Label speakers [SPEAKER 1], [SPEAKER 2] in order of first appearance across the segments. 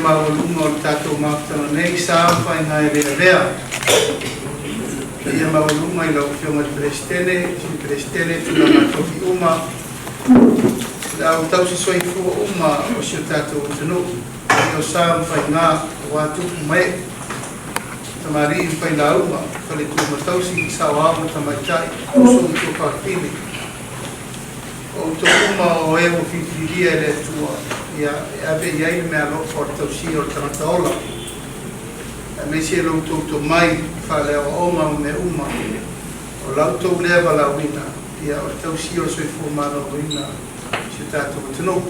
[SPEAKER 1] maualuga o le tatou mafutaga nei, sa ma faiga e le avea. Paia maualuga i lau Afioga i le Peresetene, Sui Peresetene, tulaga tofi uma, le au tausi soifua uma o si o tatou atunuu. Paia o sa ma faiga aua tupu ma ee, tamalii ma failauga, faletua ma tausi, saoao ma tamaitai, uso ma tuafafine. O outou uma o e ua filifilia e le Atua, ia, e ave i ai le meaalofa o le tausia o le tagata ola, aemaise lo outou tomai faaleaoaoga ma mea uma, o la outou lea valaauina, ia, o le tausia o le soifua maloloina o si o tatou atunuu.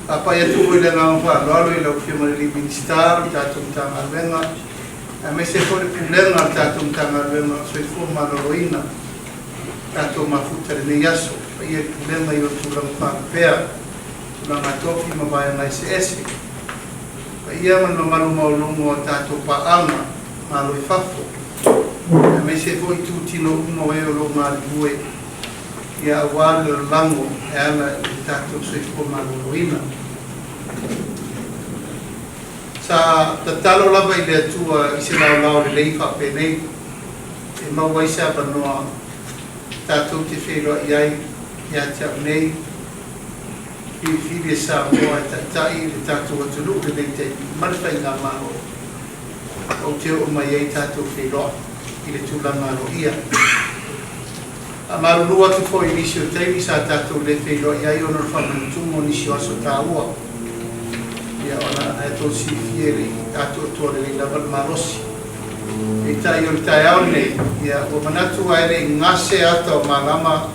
[SPEAKER 1] Faapai atu foi le agaga faaaloalo i lau Afioga i le Minisita o le tatou Matagaluega, aemaise foi le Pulega o le tatou Matagaluega o le Soifua Maloloina, tatou mafuta i lenei aso. Paia i le Pulega i ona tulaga faalupea, tulaga tofi ma vaega eseese. Paia ma le mamalu maualuga o tatou paaga malo i fafo, aemaise foi itutino uma o e o lo o galulue, ia, aua le lagolago e ala i le tatou soifua maloloina. Sa tatalo lava i le Atua i se laolao lelei faapenei e maua ai se avanoa tatou te feiloai ai ia te au nei, filifili e Samoa e taitai le tatou atunuu lenei taimi ma le faigamalo ou te oo mai ai tatou feiloai i le tulaga aloaia. Faamalulu atu foi i nisi o taimi sa tatou le feiloai ai ona o le faamanatuga o nisi o aso taua, ia, ona e tou silafia e le i atoatoa lelei lava le malosi. Peitai o le taeao lenei, ia, ua manatu ae le i gase ata o malama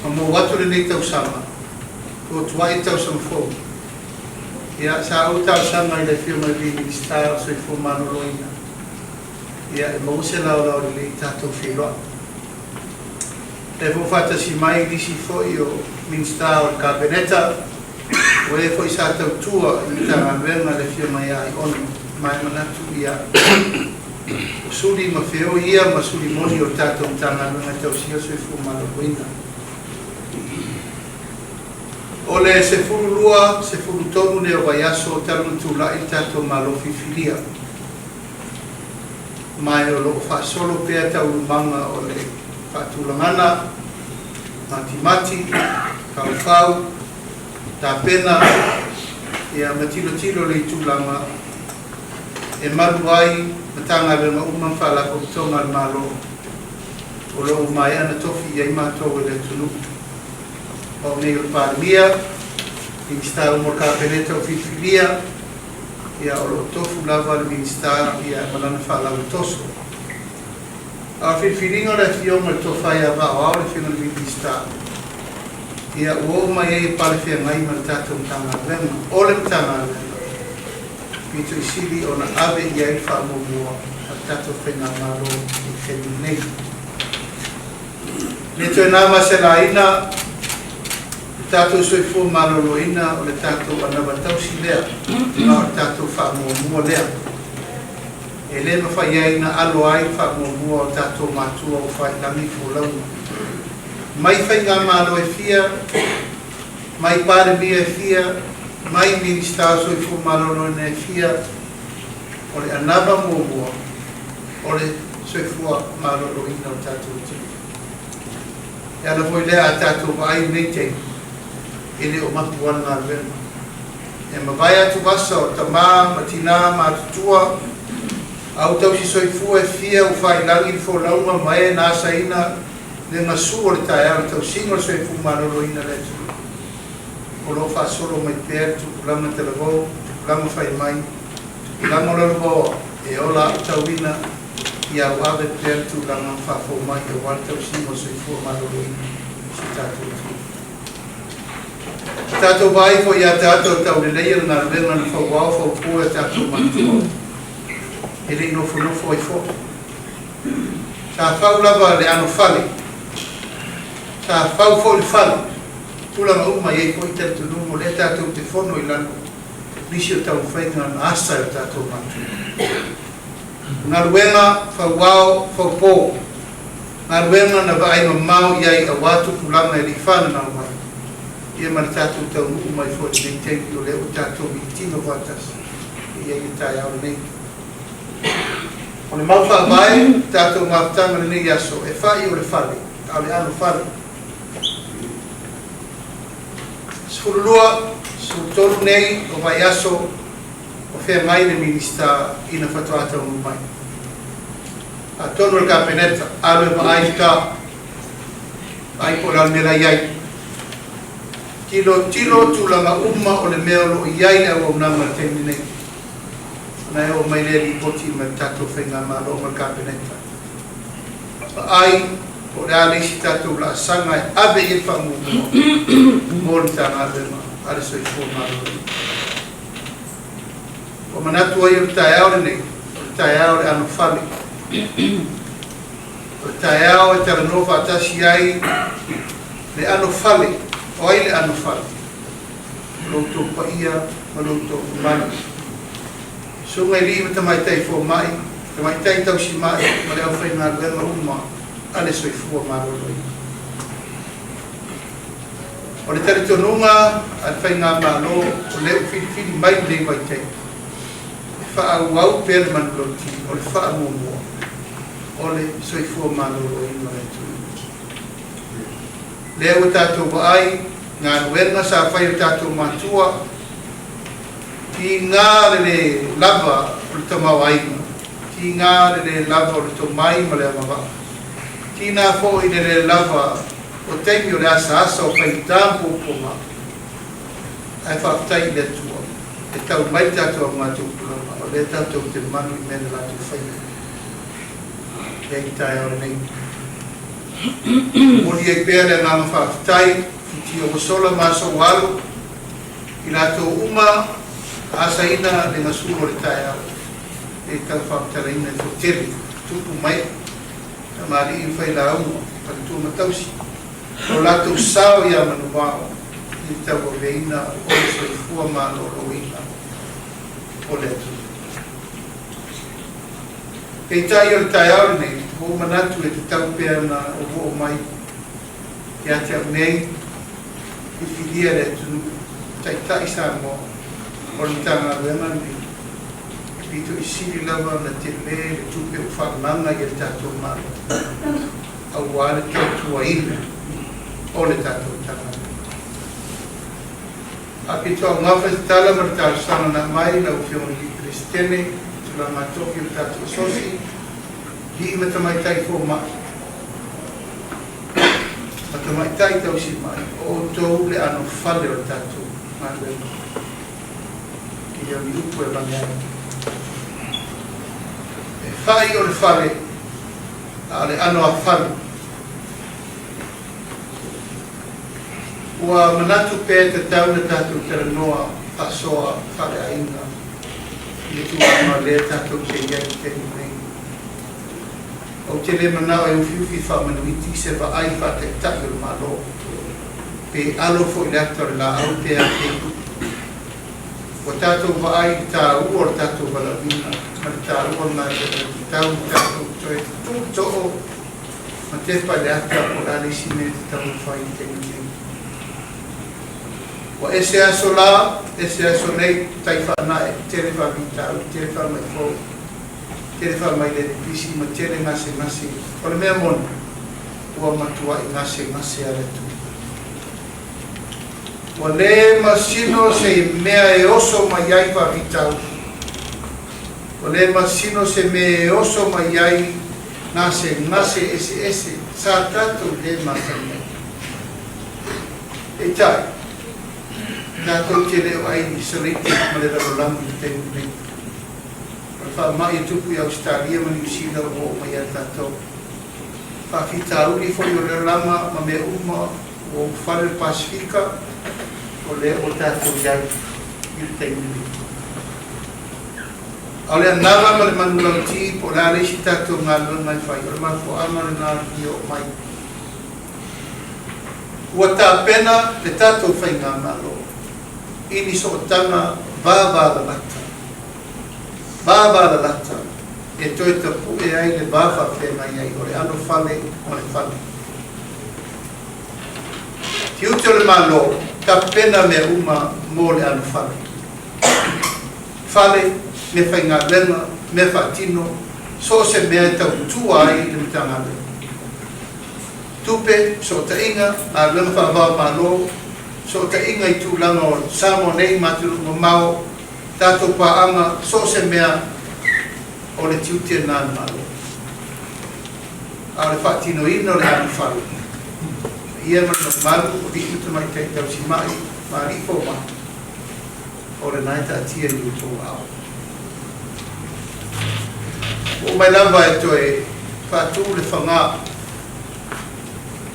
[SPEAKER 1] ma mou atu lenei tausaga, tuatuai tausaga fou. Ia, sa ou talosaga i le Afioga i le Minisita o Soifua Maloloina, ia, e maua se laolao lelei tatou feiloai. E foi faatasi mai nisi foi o Minisita o le Kapeneta, o e foi sa tautua i Matagaluega le Afioga ia Aiono, ma e manatu, ia, o suli ma feoi ia ma suli moni o le tatou Matagaluega e tausia le soifua maloloina. O le 12, 13 lea o vaiaso talu ona tulai le tatou Malo filifilia, ma e o lo o faasolo pea taualumaga o le faatulagana, matimati, faufau, tapena, ia, ma tilotilo le tulaga e malu ai Matagaluega uma ma Faalapotopotoga a le Malo o lo o maea na tofi i ai matou e le atunuu. O nei o le Palemia, Minisita uma o le Kapeneta o filifilia, ia, o lo o tofu lava le Minisita, ia, ma lana faalautoso. A o filifiliga o le Afioga i le Tofa ia Vao le Afioga i le Minisita, ia, ua oo mai ai e palefeagai ma le tatou Matagaluega. O le Matagaluega pito i sili ona ave i ai le faamuamua a le tatou faigamalo i le taimi lenei. Le toe na ma se laina le tatou soifua maloloina o le tatou anava tausi lea, ma o le tatou faamuamua lea. E le mafai ai na alo ai le faamuamua o tatou matua ua failagi folauga. Mai faigamalo e fia, mai Palemia e fia, mai Minisita o Soifua Maloloina e fia, o le anava muamua o le soifua maloloina o tatou atunuu. E ala foi lea a tatou vaai lenei taimi, e le o mapu le galuega. E mavae atu vasa o tamā ma tinā matutua, au tausi soifua e fia ua failagi le folauga ma e na asaina le gasu o le taeao le tausiga o le soifua maloloina le atunuu. O lo o faasolo mai pea le tupulaga talavou, tupulaga fai mai, tupulaga o lalovaoa, e ola aotauina ia auave pea le tulaga faafou mai aua le tausiga o le soifua maloloina o si o tatou atunuu. Tatou vaai foi ia tatou taulelei le galuega na fauao faupo e tatou matua, e le i nofonofo ai foi. Sa fau lava le anofale, sa fau foi le fale, tulaga uma i ai foi talitonuga o lea tatou te fono i lalo nisi o taumafaiga na asa e o tatou matua. Galuega fauao faupo, galuega na vaai mamao i ai aua tupulaga e le i fananau mai. Ia ma le tatou taunuu mai foi i lenei taimi o lea ua tatou itino faatasi i ai le taeao lenei. O le mau faavae tatou mafutaga lenei aso e fai o le fale, a o le ano fale. 12, 13 nei o vaiaso o feagai le Minisita ina faatoa taunuu mai. Atonu o le Kapeneta, alu e vaai i uta, vaai po o le a le mea la e i ai. Tilotilo tulaga uma o le mea o lo o i ai le auaunaga i le taimi nei. Ona e oo mai lea lipoti mai le tatou Faigamalo ma le Kapeneta. Vaai po o le a le isi tatou laasaga e ave i ai le faamuamua mo le Matagaluega a le Soifua Maloloina. Ua manatu ai o le taeao lenei, o le taeao o le anofale. O le taeao e talanoa faatasi ai le anofale. O ai le anofale? O lo outou paia ma lo outou mamalu. Susuga i alii ma tamaitai fomai, tamaitai tausimai ma le aufaigaluega uma a le Soifua Maloloina. O le talitonuga a le Faigamalo o lea ua filifili mai lenei vaitaimi, e faaauau pea le manulauti o le faamuamua o le soifua maloloina o le atunuu. Lea ua tatou vaai galuega sa fai e o tatou matua, tiga le lē lava o le tamaoaiga, tiga le lē lava o le tomai ma le agavaa, tiga foi le lē lava o taimi o le asaasa o faigata ma puapuaga, ae faafetai i le Atua e tau mai le tatou augatupulaga o lea tatou te manu i mea na latou faia. E ai taeao lenei. Momoli ai pea le agaga faafetai futia ua sola ma aso ua alu i latou uma asaina le gasulu o le taeao e tau faamatalaina e toatele tupu mai tamalii ma failauga faletua ma tausi o latou sao ia manuvao i le tauaveina o le soifua maloloina o le atunuu. Peitai o le taeao lenei, ua ou manatu e tatau pea ona ou oo mai ia te au nei, filifilia le atunuu, taitai Samoa o le Matagaluega lenei, e pito i sili lava ona tele le tupe ua faagaga i le tatou Malo, aua le tautuaina o le tatou Matagaluega. Faapito augafa se tala ma le talosaga na aumai lau Afioga i le Peresetene, tulaga tofi o le tatou asosi, alii ma tamaitai fomai, ma tamaitai tausimai, o outou le anofale o le tatou galuega. E le o ni upu e avane ai. E fai o le fale, a o le ano a fale. Ua manatu pea e tatau ona tatou talanoa faasoa faaleaiga i le tulaga o lea tatou te i ai i le taimi nei. Ou te le manao e ufiufi faamanuiti se vaai faataitai o le Malo, pe alo foi i le ata o le laau pe a pe. Ua tatou vaai i le taua o le tatou valaauina ma le taua o le galuega e tatau ona tatou toe tutoo ma tepa i le ata po o le a le isi mea e tatau ona fai i le taimi nei. Ua ese aso la, ese aso nei, tai faanae, tele faafitauli, tele faamai fou, tele faamai le pipisi ma tele gasegase. O le mea moni, ua matuai gasegase a le atunuu. Ua le masino se mea e oso mai ai faafitauli. Ua le masino se mea e oso mai ai gasegase eseese sa tatou le masani ai. Peitai, tatou te le o isolated ma le lalolagi i le taimi lenei. O le faamai e tupu i Ausetalia ma Niu Sila ua oo mai ia tatou. Faafitauli foi o le olaga ma mea uma ua ulufale le Pasefika, o lea ua tatou i ai i le taimi lenei. A o le anava ma le manulauti po o le a le isi tatou galuega e fai, o le mafuaaga lena o le fia oo mai. Ua tapena le tatou Faigamalo i ni sootaga vavalalata, vavalalata e toe tapue ai le va faafeagai ai o le anofale ma le fale. Tiute o le Malo Tapena mea uma mo le anofale. Fale, meafaigaluega, mea faatino, so o se mea e tautua ai le Matagaluega. Tupe, fesootaiga, galuega faava-o-Malo, fesootaiga i tulaga o Samoa nei ma atunuu mamao, tatou paaga, so o se mea o le tiute lena a le Malo. A o le faatinoina o le anofale, ia ma le mamalu o alii ma tamaitai tausimai ma alii fomai, o lena e taatia i outou aao. Ua oo mai lava e toe faatu le fagā,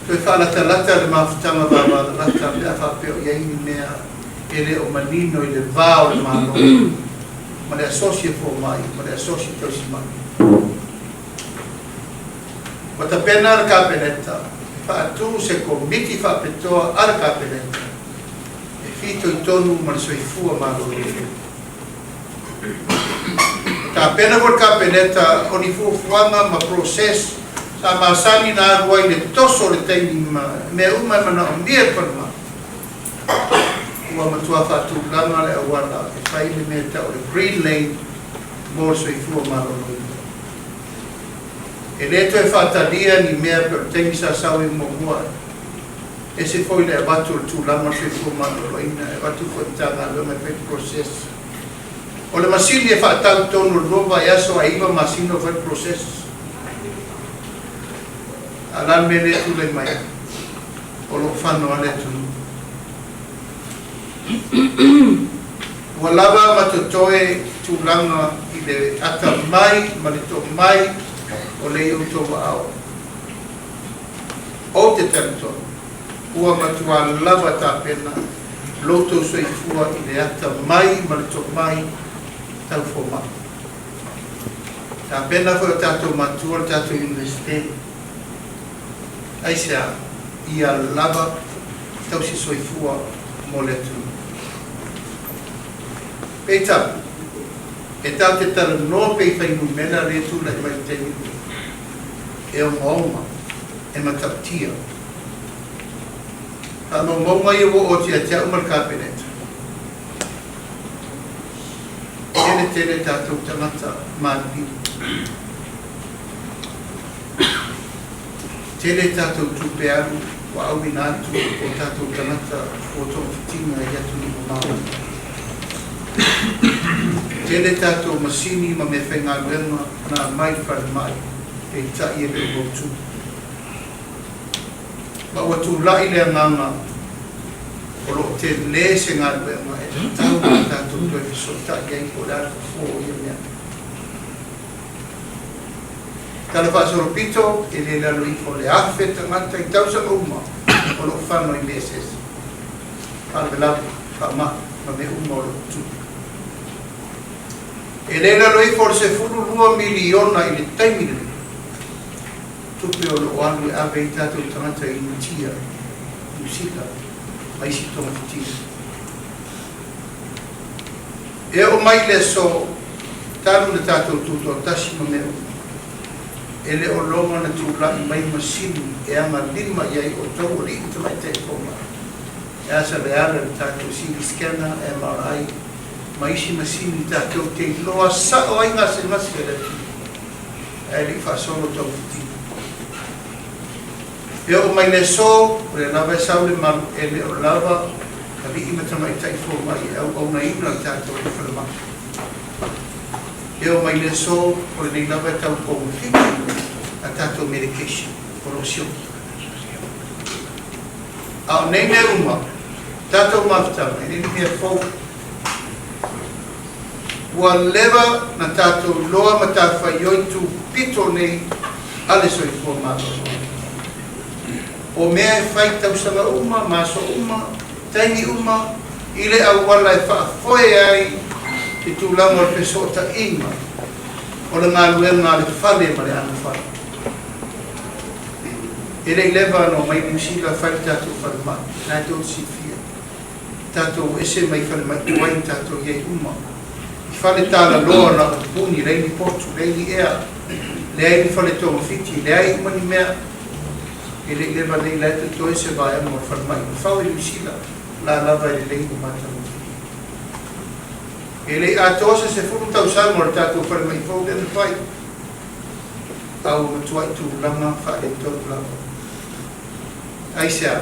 [SPEAKER 1] toe faalatalata le mafutaga vavalalata pe a faapea o i ai ni mea e le o manino i le va o le Malo ma le asosi a fomai ma le asosi tausimai. Ua tapena le Kapeneta e faatu se Komiti Faapitoa a le Kapeneta e fitoitonu ma le soifua maloloina. Ua tapena foi le Kapeneta o ni fuafuaga ma process sa masani na alu ai le toso o le taimi ma mea uma e manaomia e le falemai. Ua matua faatulaga le auala e fai le mea tau o le green lane mo le soifua maloloina. E le toe faatalia ni mea pei o le taimi sa sau ai muamua. Ese foi le avatu o le tulaga o le soifua maloloina, e avatu foi i Matagaluega e fai process. O le masini e faatau i totonu o le 2 vaiaso ae 9 masina o fai le process. A o le a le mea lea e tulai mai? O lo o fano lava le atunuu. Ua lava ma totoe tulaga i le atamai ma le tomai o lea i outou aao. Ou te talitonu, ua matuā lava tapena lo outou soifua i le atamai ma le tomai tau fomai. Tapena foi o tatou matua le tatou Iunivesite. Aisea? Ia lava tausi soifua mo le atunuu. Peitai, e tatou te talanoa pea i fuainumera lea e tulai mai i le taimi lenei. E ogaoga, e matautia. Faamaumauga ia ua oo atu ia te au ma le Kapeneta. Tele tele tatou tagata maliliu. Tele tatou tupe alu ua auina atu o tatou tagata ua togafitiga i atunuu mamao. Tele tatou masini ma meafaigaluega na aumai i le falemai, peitai e le o mautu. Ma ua tulai le agaga o lo o tele se galuega e tatau ona tatou toe fesootai ai po o le a le fofo o ia mea. Tala faasolopito, e le lalo ifo o le 1,000 tagata i tausaga uma o lo o fano i mea eseese, faalavelave, faamai ma mea uma o lo o tutupu. E le lalo ifo o le 12 miliona i le taimi lenei tupe o lo o alu e ave ai tatou tagata i Initia, Niu Sila ma isi togafitiga. E oo mai i le aso talu na tatou tutoatasi ma mea uma, e le o loga na tulai mai masini e agalima i ai outou alii ma tamaitai fomai. E asa le ala i le tatou CT scanner, MRI ma isi masini tatou te iloa sao ai gasegase a le atunuu ae le i faasolo togafitiga. E oo mai le aso, o lea lava e sau le malu, e le o lava alii ma tamaitai fomai e auaunaina le tatou falemai. E oo mai le aso, o lenei lava e tau togafiti a tatou medication o lo o sioki. A o nei mea uma, tatou mafutaga, e le ni mea fou. Ua leva na tatou iloa matafaioi tupito nei a le soifua maloloina. O mea e fai tausaga uma ma aso uma, taimi uma, i le auala e faafoe ai le tulaga o le fesootaiga o le galuega a le fale ma le anofale. E le i leva ona omai Niu Sila fai le tatou falemai, lena e tou te silafia. Tatou ese mai falemai tuai tatou i ai uma i fale talaloa na o pupuni, leai ni potu, leai ni ea, leai ni fale togafiti, leai uma ni mea. E le i leva nei la e totoe se vaega o le falemai ua fau e Niu Sila. la lava e lelei ma matagofie. E le i atoa se 10 tausaga o le tatou falemai fou lea na fai, a ua matuai tulaga faaletonu lava. Aisea?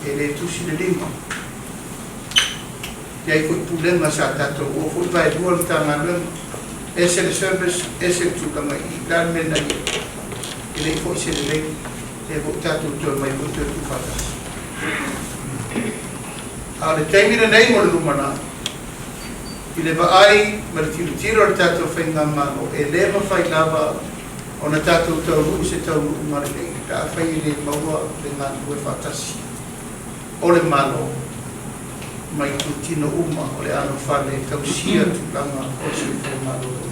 [SPEAKER 1] E le tusi le lima. E i ai foi pulega sa tatou o foi vaelua le Matagaluega, ese le service, ese le tulaga i i. O le a le mea na i ai? E le i foi se lelei, lea foi ua tatou toe omai foi toe tuufaatasi. A o le taimi lenei mo le lumanai, i le vaai ma le tilotilo a le tatou Faigamalo, e le mafai lava ona tatou taunuu i se taunuuga lelei pe afai e le maua le galulue faatasi o le Malo ma itutino uma o le anofale e tausia tulaga o le soifua maloloina.